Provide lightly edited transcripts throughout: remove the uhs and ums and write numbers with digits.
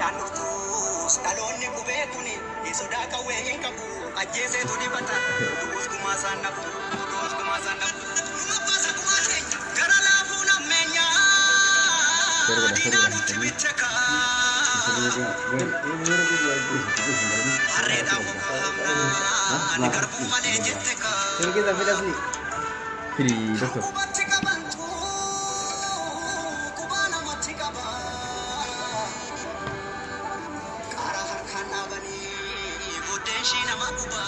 Hidhaan dhuftus dhaloonni qubee kuni ni sodaa qawwee hin qabu ajjeeseetu dibata du'us gumaa isaan nafu du'us gumaa isaan nafu. Numa baasa gumaa keenya gara laafuun ammeenya diinaa nutti bitte kaa harreedhaaf okaa hamnaan garbuu malee jette kaa. Firi doktor. Qubatti qabantu qubaa namatti qaba. Qara harkaan dhaabanii booddeen ishii nama quba.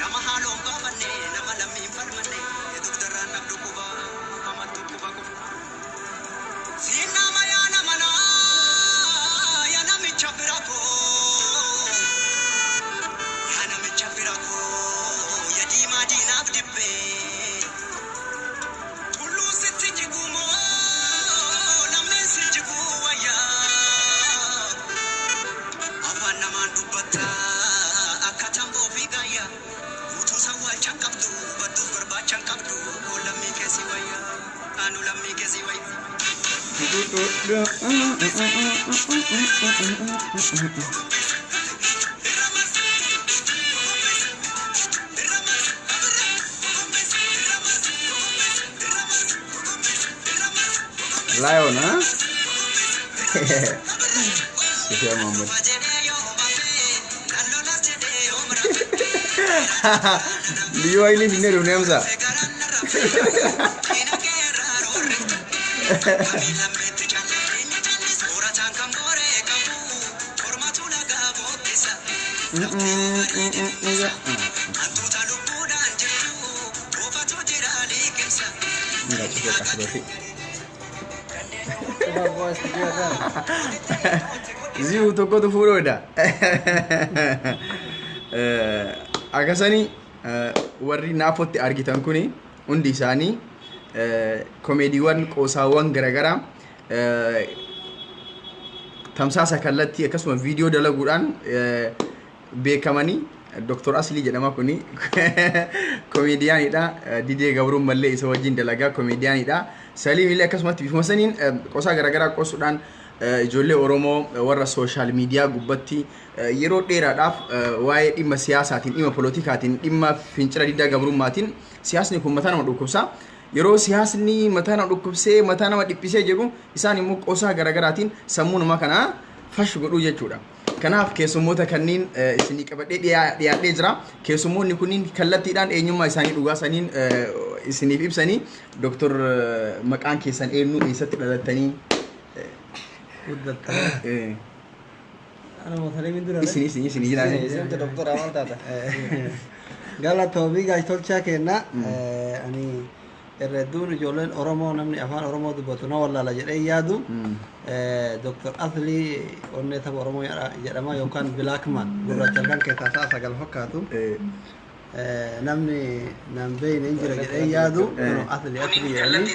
Nama haaloon baafanne nama lammiin falmanne dugdarraan dhabdu quba hamattu quba quba. Siin nama yaa nama naa yaa namicha bira koo. Yaa namicha bira koo yaa diimaa diinaaf dibbee. Tulluu sitti jiguu moo lammiin si jiguu wayyaa. Afaan namaan dubbatta akka tamboo fi gaayyaa. Guutuu sawwaalchan qabdu badduuf barbaachan qabdu koo lammii keessi wayyaa. Anu lammii keessi wayyaa. Lion, huh? Sofia Muhammad. Liyu Haile finnee dhufnee Hamza. Ziu tokkotu fuudhoodha. Akkasanii warri naafotti argitan kuni hundi isaanii komeediiwwan qoosaawwan garaagaraa tamsaasa kallattii akkasuma viidiyoo dalaguudhaan beekamanii Dr. Aslii jedhama kuni komeediyaanidha. Didee Gabruun mallee isa wajjin dalagaa komeediyaanidha. Saliim illee akkasumatti bifuma saniin qoosaa garaagaraa qoosuudhaan ijoollee Oromoo warra social media gubbatti yeroo dheeraadhaaf waa'ee dhimma siyaasaatiin, dhimma polotikaatiin, dhimma fincila diddaa gabrummaatiin siyaasni kun mataa nama dhukkubsa. Yeroo siyaasni mataa nama dhukkubsee mataa nama dhiphisee jedhu isaan immoo qoosaa garaagaraatiin sammuu namaa kana fash godhuu jechuudha. Kanaaf keessummoota kanneen isinii qabadhee dhiyaadhee jira. Keessummoonni kunniin kallattiidhaan eenyummaa isaanii dhugaa saniin isiniif ibsanii. Doktor, maqaan keessan eenyu, eessatti dhalattanii? Guddattanii. Isin jiraane. Isintu doktora maal taata? Galatoobii gaazexolchaa kenna. Ani irra hedduun ijoolleen Oromoo namni afaan Oromoo dubbatu na wallaala jedhee yaadu. Dr. Aslii onnee tapha Oromoo jedhama yookaan Blackman gurraacha halkan keessaa sa'a 9 fakkaatu. Namni nan beeyne hin jira jedhee yaadu. Aslii Aslii jedhanii.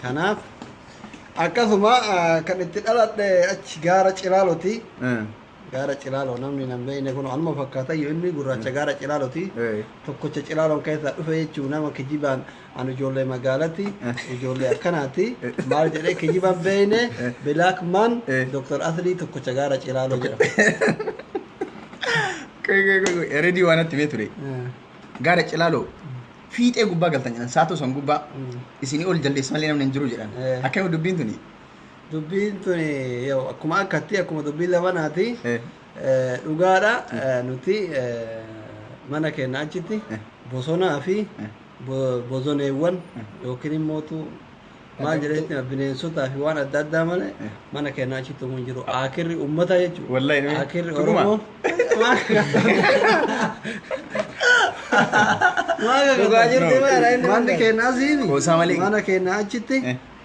Kanaaf akkasuma kan itti dhaladhe achi gaara Cilaaloti. Gaara Cilaaloo namni nan beeyne kun anuma fakkaata iyyuu inni gurraacha gaara Cilaaloti. Tokkocha Cilaaloon keessaa dhufe jechuun nama kijibaan anu ijoollee magaalatti ijoollee akkanaati maal jedhee kijibaan beeyne Blackman Dr. Aslii tokkocha gaara Cilaaloo jedhama. Reedii waan natti himee ture. Gaara Cilaaloo fiixee gubbaa galtan jedhan saatoo san gubbaa isinii ol jaldeessa malee namni hin jiru jedhan. Akkami dubbiin tuni? Dubbiin tuni yoo akkuma akkatti akkuma dubbiin labanaati. Dhugaadha, nuti mana keenya achitti bosonaa fi bozoneewwan yookiin immootu maal jedhetti bineensotaa fi waan adda addaa malee mana keenya achitti hin jiru. Akirri uummata jechuudha. Wallahi nami. Akirri Dhuguma. Oromoo. Dhugaa jirti maara inni. Manni keenya asiimi. Qoosaa malee. Mana keenya achitti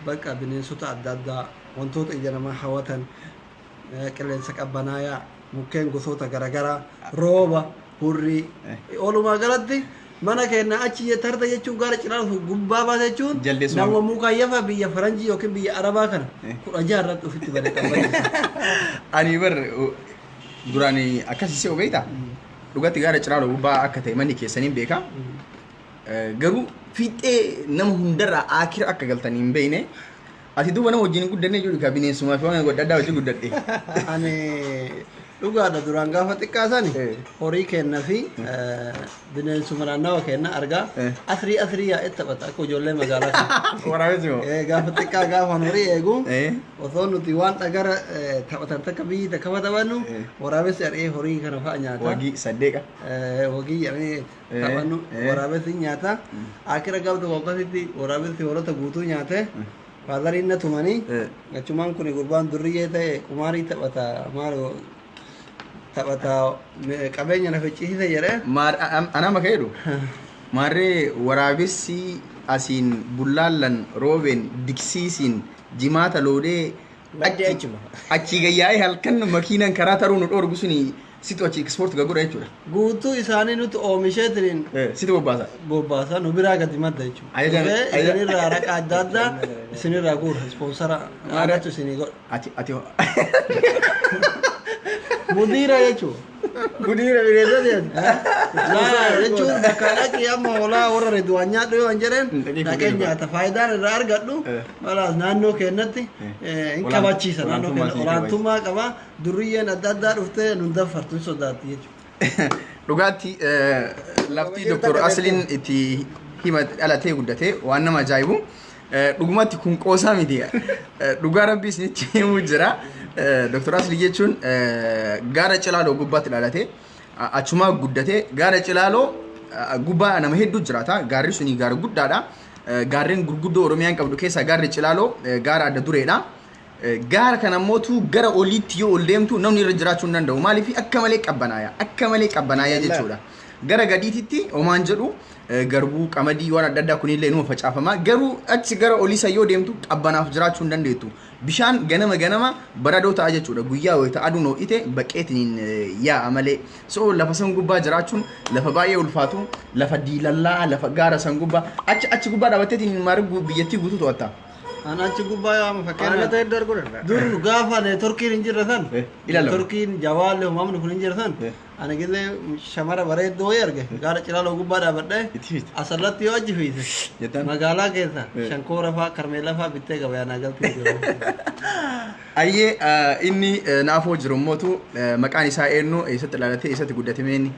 bakka bineensota adda addaa wantoota ija namaa hawwatan, qilleensa qabbanaayaa, mukkeen gosoota garaagaraa, rooba, hurrii, walumaa galatti mana keenya achi tarta jechuun gaara cinaa gubbaa baate jechuun Jaldeessuma. nama mukaayyafa biyya faranjii yookiin biyya arabaa kana 16 irratti ofitti bade qabbaneessa. Ani bar duraan akkas isee beektaa? Dhugatti gaara Cilaaloo gubbaa akka ta'e manni keessaniin beeka. Garuu fiixee nama hundarraa akira akka galtanii hin beekne. Ati duuba nama wajjin hin guddanne jiru ka bineensumaa fi waan adda addaa wajjin guddadhe. Ani dhugaadha duraan gaafa xiqqaa sani horii kenna fi bineensuma naannawa kenna argaa asrii asrii yaa'ee taphata akka ijoollee magaalaa kana. Waraabessi moo? Gaafa xiqqaa gaafa horii eegu osoo nuti waan dhagara taphatan takka biyyi takka fa taphannu waraabessi ari'ee horii kana fa'a nyaata. Wagii saddeeqa. Wagii jedhanii taphannu waraabessi nyaata. Akira gaafa tokko akkasitti waraabessi hoolota guutuu nyaate. Faadariin na tumanii achumaan kun gurbaan durriyyee ta'e qumaarii taphata maal taphata qabeenya na ficcisiise jedhee. Anaa maka jedhu maarree waraabessi asiin bullaallan roobeen diksiisiin jimaata loodee Maddi achuma. Achii gayyaa'ee halkan makiinaan karaa taruu nu dhoorgu suni situ achi ekspoort godha jechuudha. Guutuu isaanii nuti oomisheetiin Situ bobbaasa. Bobbaasa nu biraa gadi madda jechuudha. Dhufee isinirraa raqa adda addaa isinirraa guura ispoonsara aanatu isinii godha. Ati Mudiira jechuudha. Mudiira bineensota jedhu. Laa jechuun bakka dhaqii amma hoolaa warra Ridwaan nyaadhu yoo hin jedheen Dhaqee dhaqee fuudhee nyaata faayidaan irraa argadhu malaas naannoo keenyatti hin kabachiisa naannoo olaantummaa keenya sii olaantummaa qaba durriyyeen adda addaa dhuftee nun daffartu hin sodaatti jechuudha. Dhugaatti lafti Dr. Asliin itti hima dhalatee guddate waan nama ajaa'ibu. Dhugumatti kun qoosaa miti. Dhugaa rabbii isinitti himuu jira. Dr. Aslii jechuun gaara Cilaaloo gubbaatti dhalate. Achumaa guddate. Gaara Cilaaloo gubbaa nama hedduu jiraata. Gaarri suni gaara guddaadha. Gaarreen gurguddoo Oromiyaan qabdu keessaa gaarri Cilaaloo gaara adda dureedha. Gaara kana mootu gara oliitti yoo ol deemtu namni irra jiraachuu hin danda'u. Maaliif akka malee qabbanaaya. Akka malee qabbanaaya jechuudha. Gara gadiititti homaan jedhu garbuu, qamadii waan adda addaa kunillee numa facaafama. Garuu achi gara olii san yoo deemtu qabbanaaf jiraachuu hin dandeettu. Bishaan ganama ganama baradoo ta'a jechuudha. Guyyaa wayita aduun ho'ite baqeetiin yaa'a malee. So lafa san gubbaa jiraachuun lafa baay'ee ulfaatu, lafa diilallaa, lafa gaara san gubbaa achi achi gubbaa dhaabatteetiin maarri biyyattii guutuu to'atta. An achi gubbaa yoo amma Haalota fakkeenyaaf hedduu arguu danda'a. dur gaafa neetworkiin hin jirre san Ilaalama. neetworkiin jawaalli uumamni kun hin jirre san ani gillee shamara bareedduu wayii arge gaara cilaaloo gubbaa dhaabadhee Itti fiite. asallatti yoo achi fiite Jettaan? magaalaa keessa shankoora faa karmeellaa faa bittee gabayaa naa galti. Ayyee inni naafoo jiru mootu maqaan isaa eenyu eessatti dhalatee eessatti guddate mee inni?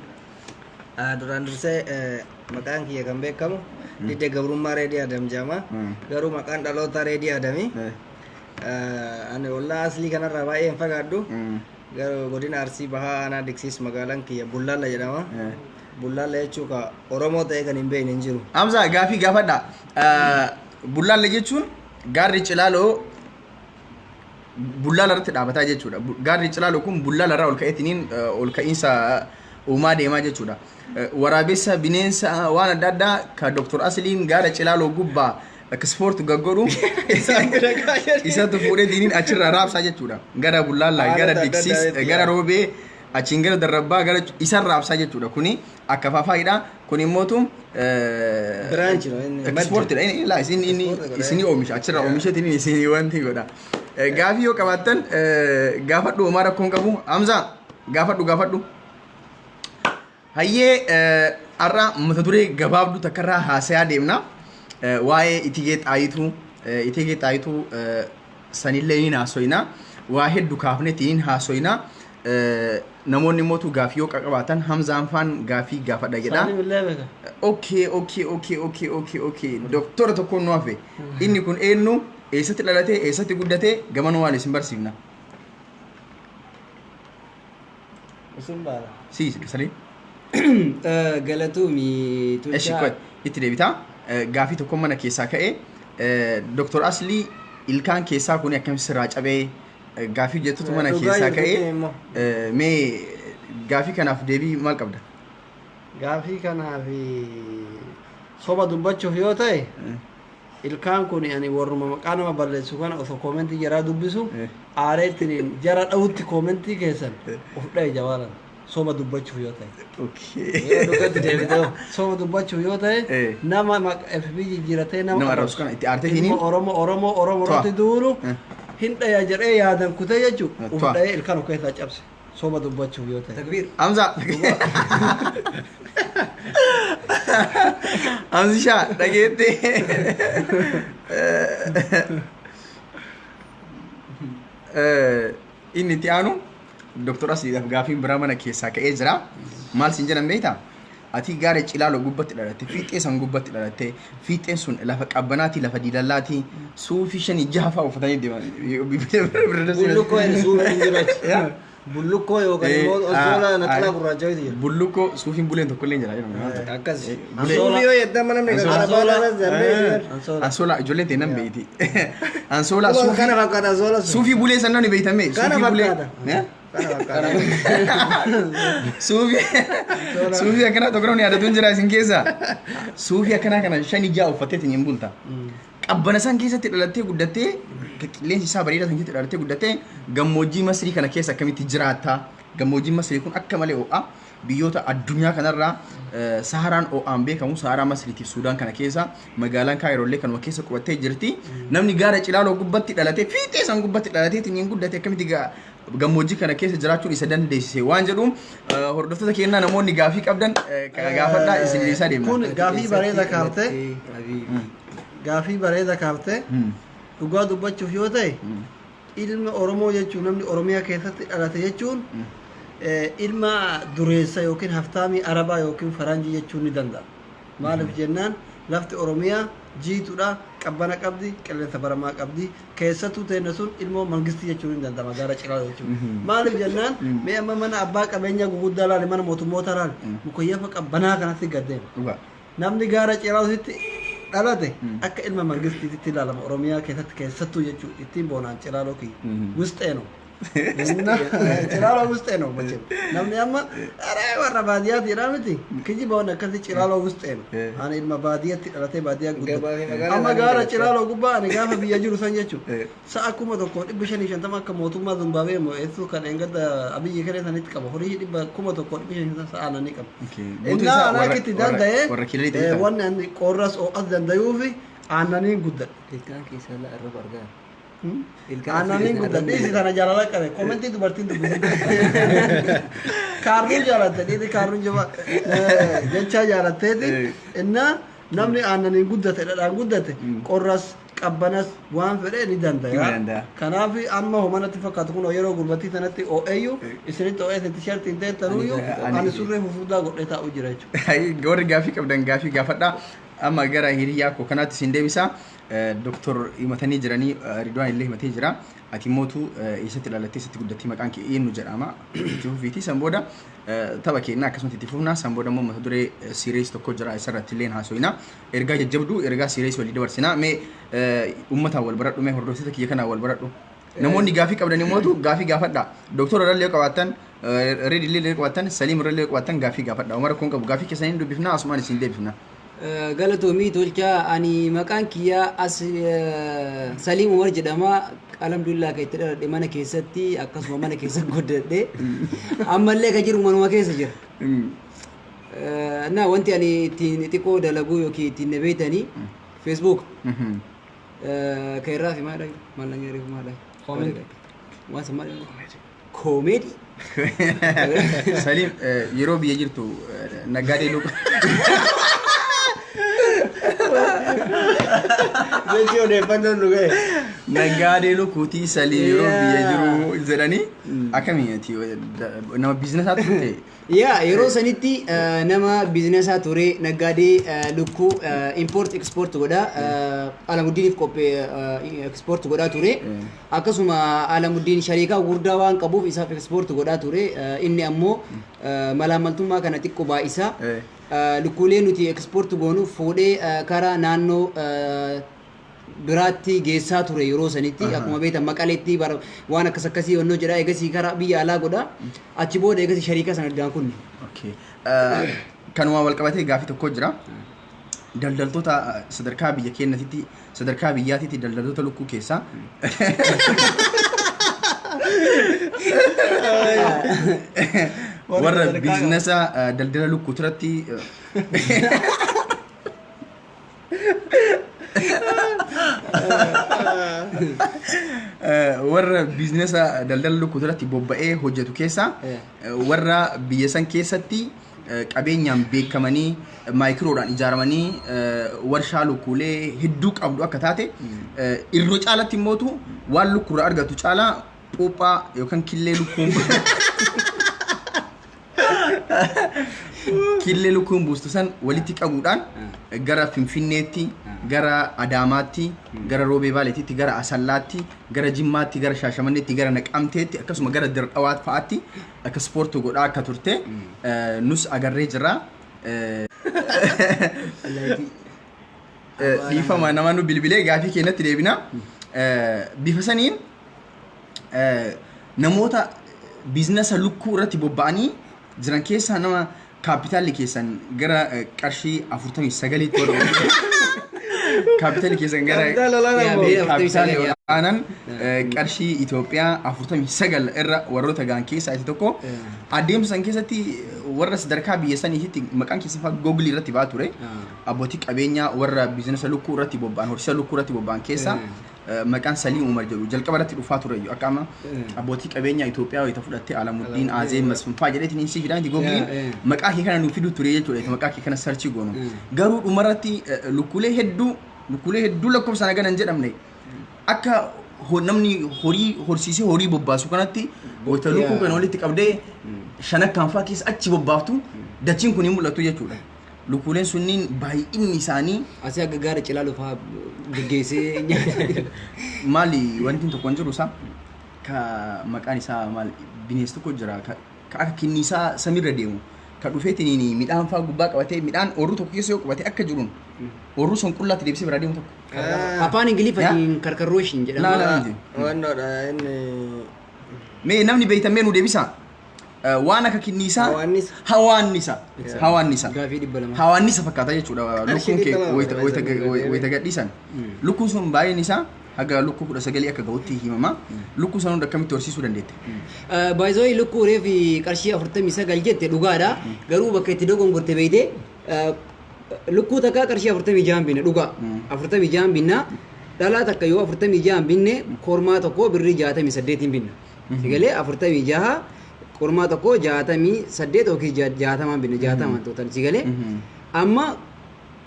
Duraan dursee maqaan kiyya kan beekamu Didde Gabrummaa Reedii Adam jedhama. Garuu maqaan dhalootaa Reedii Adami. Ani ollaa aslii kanarraa baay'ee hin fagaadhu. Garuu godina Arsii Bahaa aanaa Diksiis magaalaan kiyya Bullaalla jedhama. Bullaalla jechuun ka Oromoo ta'ee kan hin beekne hin jiru. Hamza gaafii gaafadha. Bullaalla jechuun gaarri Cilaaloo Bullaala irratti dhaabataa jechuudha. Gaarri Cilaaloo kun Bullaala irraa ol ka'eetiniin ol ka'iinsa uumaa deemaa jechuudha. Waraabessa bineensa waan adda addaa ka Dr. Asliin gaara Cilaaloo gubbaa ekspoort gaggodhu isatu fuudhee diiniin achirraa raabsaa jechuudha. Gara Bullaallaa, gara Haalota adda Diksiis, addaa gara Roobee, achiin gara Darrabbaa, gara isan raabsaa jechuudha. Kuni akka faafaayidha. Kun immootu Branch no, inni madda. ekspoortiidha. Inni laa isin inni Ekspoortii godha. isinii oomisha achirraa oomisheetiin isinii wanti godha. Gaafii yoo qabaattan gaafadhu homaa rakkoon qabu. Hamza gaafadhu gaafadhu. Hayyee har'a mata duree gabaabduu takkarraa haasayaa deemna. Waa'ee Itigee Xaayituu Itigee Xaayituu sanillee ni haasoyna. Waa heddu kaafnetiin haasoyna. Namoonni mootu gaafii yoo qabaatan Hamzaan faan gaafii gaafadha jedha. Saani billee beeka. Okay, okay, okay, okay, okay, okay. Doktora tokkoon nu hafe. Inni kun eenyu? Eessatti dhalate? Eessatti guddate? Gamanuu waan isin barsiifna. Isin baala. Si, sadii. Galatuumi Eshi Tulchaa. qoy itti deebita. Gaafii tokko mana keessaa ka'e. Dr. Aslii ilkaan keessaa kun akkamitti sirraa cabee gaafii jettutu mana Dhugaa keessaa jirtu ka'e. immoo. Mee gaafii kanaaf deebii maal qabda? Gaafii kanaaf soba dubbachuuf yoo ta'e ilkaan kun ani warruma maqaa nama balleessu kana osoo koomentii jaraa dubbisu aareetiin jara dhawutti koomentii keessan of dhahe jawaalan soba dubbachuuf yoo ta'e. Yoo dhugatti deebite hoo? Soba dubbachuuf yoo ta'e nama FB jijjiiratee nama Nama arrabsu kana itti aartee ilma hiniin? Oromoo Oromoo Oromoo To'a. irratti duulu hin dhaya jedhee yaadan kutee jechuun of To'a. dhahee ilkaan of keessaa cabse. Soba dubbachuuf yoo ta'e. Takbiir. Hamza. Hamzishaa dhageette. Inni itti aanu Dr. Asliidhaaf gaafiin biraa mana keessaa ka'ee jira. Maal siin jedhan beektaa? Ati gaara Cilaaloo gubbatti dhalatte, fiixee san gubbatti dhalatte, fiixeen sun lafa qabbanaati, lafa diilallaati, suufii shanii jaha fa'aa uffatanii deeman. Bullukkoo hin suufii hin jiru achi. Bullukkoo yookaan immoo ansoolaa naxalaa gurraacha wayitu jira. Bullukkoo suufiin buleen tokko illee hin jira jedhamu. Akkas. Bulee. Suufii yoo jettan mana namni Ansoolaa. ansoolaa darbee Ansoolaa. Ansoolaa ijoolleen ta'e nan beeyti. Ansoolaa kana suufii fakkaata ansoolaa sun. suufii bulee san namni beeytame. Kana Suufii bulee. fakkaata. Eh? Kana fakkaata. Suufii akkanaa tokko namni yaadatu hin jira isin keessa. Suufii akkanaa kana shani ja'a uffatteetiin hin bulta. Qabbana san keessatti dhalattee guddattee, qilleensi isaa bareedaa san keessatti dhalattee guddattee, gammoojjii Masrii kana keessa akkamitti jiraatta? Gammoojjiin Masrii kun akka malee ho'a. Biyyoota addunyaa kanarraa Saharaan ho'aan beekamu Saharaa Masriitiif Suudaan kana keessa, magaalaan Kaayirollee kanuma keessa qubattee jirti. Namni gaara Cilaaloo gubbatti dhalatee, fiixee san gubbatti dhalateetiin hin guddate, akkamitti gammoojjii kana keessa jiraachuun isa dandeessise waan jedhu, hordoftoota keenyaa namoonni gaafii qabdan gaafadhaa, isin isaa deemna. Kun gaafii bareeda kaaftee, gaafii bareeda kaaftee. Dhugaa dubbachuuf yoo ta'e, ilma Oromoo jechuun, namni Oromiyaa keessatti dhalate jechuun, ilma dureessa yookiin haftaamii Arabaa yookiin Faranjii jechuun ni danda'a. Maaliif jennaan, lafti Oromiyaa jiituudha, qabbana qabdi, qilleensa baramaa qabdi. Keessattuu teenne sun ilmoo mangistii jechuun ni danda'ama gaara Cilaaloo jechuun. Maaliif jennaan, mee amma mana abbaa qabeenyaa guguddaa laali, mana mootummoota laali, mukayyafa qabbanaa kanatti gad deema. Dhugaa. Namni gaara Cilaalotti dhalate akka ilma mangistiitti ilaalama Oromiyaa keessatti keessattuu jechuudha. Ittiin boonaan Cilaaloo kiyya. Wusxee ነው. Cilaaloo wusxee ነው መቼም. Namni amma aree warra baadiyyaati jedhaa miti. Kijiba waan akkasii, Cilaaloo wusxee ነው. Ani ilma baadiyyatti dhalatee baadiyyaa Gabaa fi guddate. magaalaa Amma isaanii gaara galachaa. Cilaaloo gubbaa ani gaafa biyya jiru san jechuudha. Sa'a 1550 akka mootummaa Zimbaabuwee mo'eessuu kan engadda Abiyyi kennee sanitti qaba. Horii 1550 sa'a nani qaba. Guutuu Innaa isaa anaa itti danda'ee warra kililii ta'e. Wanni ani qorras ho'as danda'uufi aannaniin guddadhe. Ilkaan keessaa la arraba argaa. Ilkaan Aannaniin guddadhe. Dhiisi tana jaalala qabe. Komentii dubartiin dubbisee. Kaarruun jaalatte, dhiirri kaarruun jaba jecha jaalatteeti. Innaa namni aannaniin guddate, dhadhaan guddate, qorras qabbanas waan fedhe ni Ni danda'a. danda'a. Kanaaf amma homanatti fakkaatu kun yeroo gurbattii sanatti oo'eeyyu isinitti oo'ee tisheertiin teettanuyyuu ani surree fufurdaa godhee taa'u jira jechuudha. Warri gaafii qabdan gaafii gaafadhaa. Amma gara hiriyaa koo kanaatti isin deebisa. Doktor himatanii jiranii, Ridwaan illee himatee jira. Ati mootu eessatti dhalattee, eessatti guddattee, maqaan kee eenyu jedhama? Itti fufiiti. San booda tapha keenya akkasumatti itti fufna. San booda immoo mata duree serious tokko jira, isarratti illee haasofna. Ergaa jajjabduu, ergaa serious walii dabarsina. Mee uummataan wal baradhu, mee hordoftoota kiyya kanaan wal baradhu. Namoonni gaafii qabdan immoo gaafii gaafadha. Doktor irrallee yoo qabaattan, Reed illee yoo qabaattan, Saliim irrallee yoo qabaattan gaafii gaafadha. Umar kun qabu gaafii keessanii dubbifna, asumaan isin deebifna. Galatoomii tolchaa. Ani maqaan kiyyaa as Saliim Umar jedhama. Alhamdulillah, kan itti dhaladhe mana keessatti, akkasuma mana keessa guddadhe. Ammallee kan jiru manuma keessa jira. Na wanti ani ittiin xiqqoo dalaguu yookiin ittiin na beektanii Facebook. Kan irraa fi maal maal na nyaariif maal waan san maal koomeedii. Saliim, yeroo biyya jirtu naggaadee luka. Jechi odeeffannoon nu ga'e. Naggaadee lukuutii Saliim yeroo biyya jiru jedhanii, akkamii ati nama biizinesaa turte? Yaa, yeroo sanitti nama biizinesaa ture, naggaadee lukkuu import export godha, Alamuddiiniif qophee export godhaa ture. Akkasuma Alamuddiin shariikaa gurguddaa waan qabuuf isaaf export godhaa ture. Inni ammoo malaamaltummaa kana xiqqoo baay'isa. Lukkuulee nuti export goonu fuudhee karaa naannoo biraatti geessaa ture yeroo sanitti. Akkuma beektan Maqaleetti bara waan akkas akkasii onnoo jedha, egasii karaa biyya alaa godha, achi booda egasii shariikaa sana addaan kunne. Okay. Kanumaan wal qabatee gaafii tokko jira. Daldaltoota sadarkaa biyya keenyatti, sadarkaa biyyaatitti daldaltoota lukkuu keessaa warra biizinasa daldala lukkuu irratti warra biizinasa daldala lukkuu irratti bobba'ee hojjetu keessaa warra biyya san keessatti qabeenyaan beekamanii, maayikiroodhaan ijaaramanii, warshaa lukkuulee hedduu qabdu akka taate, irra caalatti immootu waan lukkuurraa argatu caalaa Puuphaa yookaan killee lukkuun killee lukkuun buustu san walitti qabuudhaan gara Finfinneetti, gara Adaamaatti, gara Roobee Baaleetitti, gara Asallaatti, gara Jimmaatti, gara Shaashamanneetti, gara Naqamteetti, akkasuma gara Dirqawaat fa'aatti akka ispoortii godhaa akka turte nus agarree jirra. Dhiifama, nama nu bilbilee gaafii keenyatti deebina. Bifa saniin namoota biizinasa lukkuu irratti bobba'anii jiran keessaa nama kaapitaalli keessan gara qarshii 49tti warra kaapitaalli keessan gara Kaapitaala olaanaa yaa, moo? beela. Kaapitaalli 49, olaanaan qarshii Itoophiyaa 49 irra warroota ga'an keessaa isa tokko. Adeemsa san keessatti warra sadarkaa biyya saniitti maqaan keessan fa'aa googilii irratti ba'aa ture. Abbootii qabeenyaa warra biizinasa lukkuu irratti bobba'an, horsiisa lukkuu irratti bobba'an keessaa maqaan Saliim Umar jedhu jalqaba irratti dhufaa ture iyyuu. Akka amma abbootii qabeenyaa Itoophiyaa wayita fudhattee Alamuddiin Aazee Masfinfaa jedheetiin si fidaa miti googiliin, maqaa kee kana nuuf fidu ture jechuudha. Maqaa kee kana search goonu. Garuu dhumarratti lukkuulee hedduu lakkoofsaan hagana hin jedhamne akka namni horii horsiisee horii bobbaasu kanatti wayita lukkuu kana walitti qabdee shanakkaan fa'aa keessa achi bobbaaftu, dachiin kun hin mul'atu jechuudha. Lukkuuleen sunniin baay'inni isaanii Asii akka gaara Cilaaloo fa'aa geggeessee nyaata. Maali, wanti tokko hin jiru isaa ka maqaan isaa maal, bineensi tokko jira ka akka kinniisaa samiirra deemu, ka dhufeetiin midhaan fa'aa gubbaa qabatee, midhaan ooyiruu tokko keessa yoo qabate akka jiruun ooyiruu sun qullaatti deebisee biraa deemu tokko. Afaan Ingiliffaatiin karkarrooshin jedhama. Laa laa miti. Wannoodha inni. Mee namni beektan mee nu deebisa. Waan akka kinniisaa. Hawaannisa. Hawaannisa. Hawaannisa. Gaafii 200. Hawaannisa fakkaata jechuudha. Qarshii Lukkuun kee 200 wayita gadhiisan. Lukkuun sun baay'een isaa haga lukkuu 19 akka ga'utti himama. Lukkuu sana hunda akkamitti horsiisuu dandeette? Baay'ee lukkuu reefi qarshii 49 jette dhugaadha. Garuu bakka itti dogongorte beeyte, lukkuu takka qarshii 46 binna dhugaa. 46 binna. Dhalaa takka yoo 46 binne, kormaa tokko birrii 68 binna. Sigalee, 46, kormaa tokko 68 yookiin 60 binna, 60 total, sigalee. Amma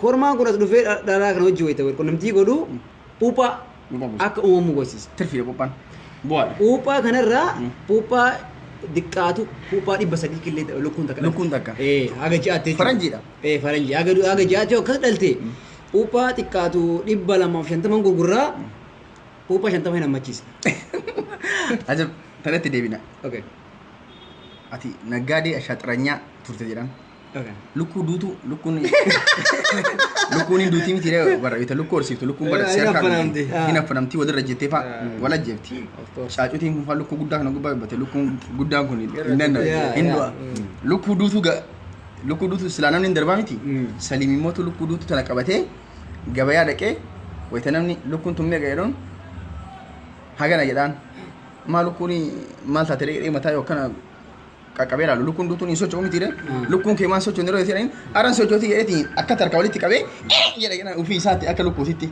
kormaan kun as dhufee dhalaa kana hojii wayita qunnamtii godhu puuphaa Puuphaa buusa. akka uumamu goosisa. Tirfiidha qophaan. Bu'aadha. Puuphaa kanarraa puuphaa diqqaatu puuphaa 300 killee lukkuun takka. Lukkuun takka. Ee, haga ji'aatti jechuudha. Faranjiidha. Ee, faranjii haga ji'aatti yoo akkas dhalte, puuphaa xiqqaatu 250 gurgurraa, puuphaa 50 hin hammachiisa. Ajab, tanatti deebina. Okay. Ati naggaadee ashaaxiranyaa turte jedhan. Okay. Lukkuu duutu, lukkuun hin duutii miti ree, bara wayita lukkuu horsiiftu lukkuun bara Hin si harkaa affanamti. hin affanamti, walirra jettee fa'a wal ajjeefti. Course. Caacutiin kun fa'a lukkuu guddaa kana gubbaa dubbate, lukkuun guddaan kun hin danda'u, hin du'a. Lukkuu duutu lukkuu duutu silaa namni hin darbaa miti. Saliim immoo lukkuu duutu tana qabatee gabayaa dhaqee, wayita namni lukkuun tun meeqa jedhuun, hagana jedhaan. Maal, lukkuun maal taate jedhee mataa yookaan qaqqabee ilaalu, lukkuun duutuun hin socho'u miti ree. Lukkuun kee maal socho'u yeroo jedhaniin, aran sochooti jedheetiin akka tarka walitti qabee jedha jedhan, ofii isaatti akka lukkuutitti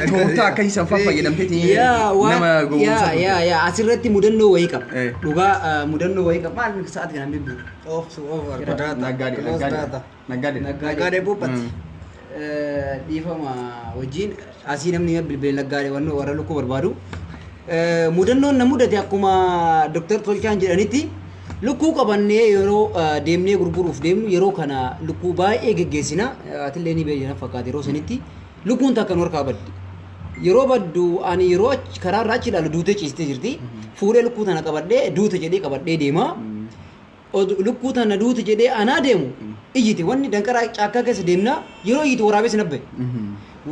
tooftaa akkasii san fa'aa fayyadamteetiin Yaa waan nama gowwoomsaa yaa turte. yaa asirratti mudannoo wayii qaba. Dhugaa mudannoo wayii qaba. Maal, sa'aati kanaan bilbilu? Off over data. Naggaadee Close naggaadee data. naggaadee. Naggaadee puuphatti. Dhiifama wajjin, asii namni bilbilee naggaadee wannoo warra lukkuu barbaadu. Mudannoon na mudate, akkuma Dr. Tolchaan jedhanitti, lukkuu qabannee yeroo deemnee gurguruuf deemnu, yeroo kana lukkuu baay'ee geggeessina. Atillee ni beekna fakkaata, yeroo sanitti lukkuun takka nu harkaa baddi. Yeroo baddu ani yeroo karaarraa achi ilaalu duutee ciistee jirti. Fuudhee lukkuu tana qabadhee, duute jedhee qabadhee deema. Lukkuu tana duute jedhee anaa deemu, iyyiti wanni danqaraa caakkaa keessa deemnaa, yeroo iyyitu waraabessi nabbe.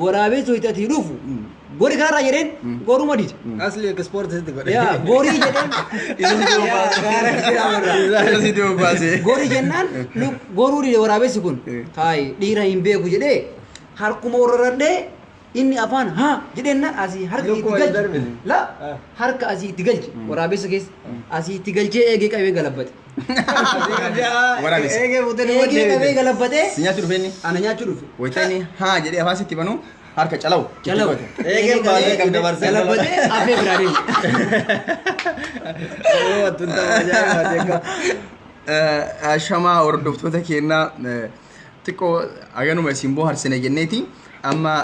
Waraabessi wayita ati dhufu, gori kanarraa jedheen, goruma dide. Asli export sitti godhe. Yaa, gorii jedheen. Isa Yaa, gaara jira. sitti bobbaase. Gori jennaan goruu dide waraabessi kun. Haayi, dhiira hin beeku jedhee harkuma warraradhee, inni afaan haa jedheen asii harka itti Lukkuma galche. darbine. La, Ah. harka asii itti galche, waraabessa keessa asii itti galchee eegee qabee galabbate. Waraabessi. Eegee fuutee nama Eegee qabee deebite. galabbatee. Si nyaachuu dhufe inni. Ana nyaachuu dhufe. Wayita inni haa jedhee afaan sitti banu harka calawu. Calawu. Eegeen baasee kan dabarsee. Galabbatee afee biraa deeme. Oo, tun ta'uu ajaa'ibaati akka. Shamaa hordoftoota keenyaa, xiqqoo haganuma isin bohaarsine jenneeti amma.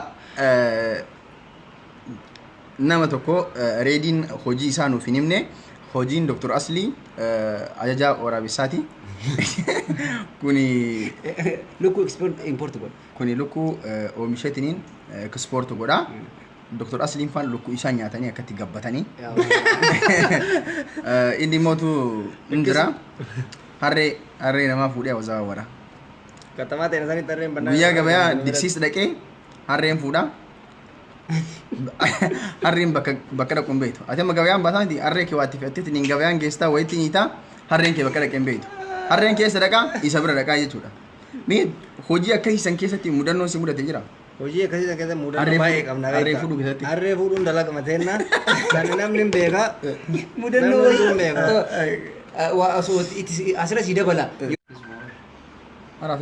Nama tokko Reediin hojii isaa nuuf hin himne. Hojiin Dr. Aslii ajajaa waraabessaati. Kuni Lukkuu export import godha. Kuni lukkuu oomisheetiniin export godha. Dr. Asliin faan lukkuu isaan nyaatanii akkatti gabbatanii. Inni mootu hin jira. Harree namaa fuudhee hawaasaa wara. Katamaa ta'e sanitti harreen bannaa. Guyyaa gabayaa diksiis dhaqee harreen fuudha. Harreen bakka dhaqu hin beektu. Ati amma gabayaan baataa miti, harree kee waatti fe'attee niin gabayaan geessitaa wayitti niitaa, harreen kee bakka dhaqee hin beektu. Harreen keessa dhaqaa, isa bira dhaqaa jechuudha. Mee hojii akkasii san keessatti mudannoon si mudate jira? Hojii akkasii san keessatti mudannoo baay'ee qabna. Harree fuudhuu keessatti. Harree fuudhuun dalagama teenna. Kan namni hin beeka. Mudannoo Namni hin beeka. wayii. Waa asirra si dabala. Haraas.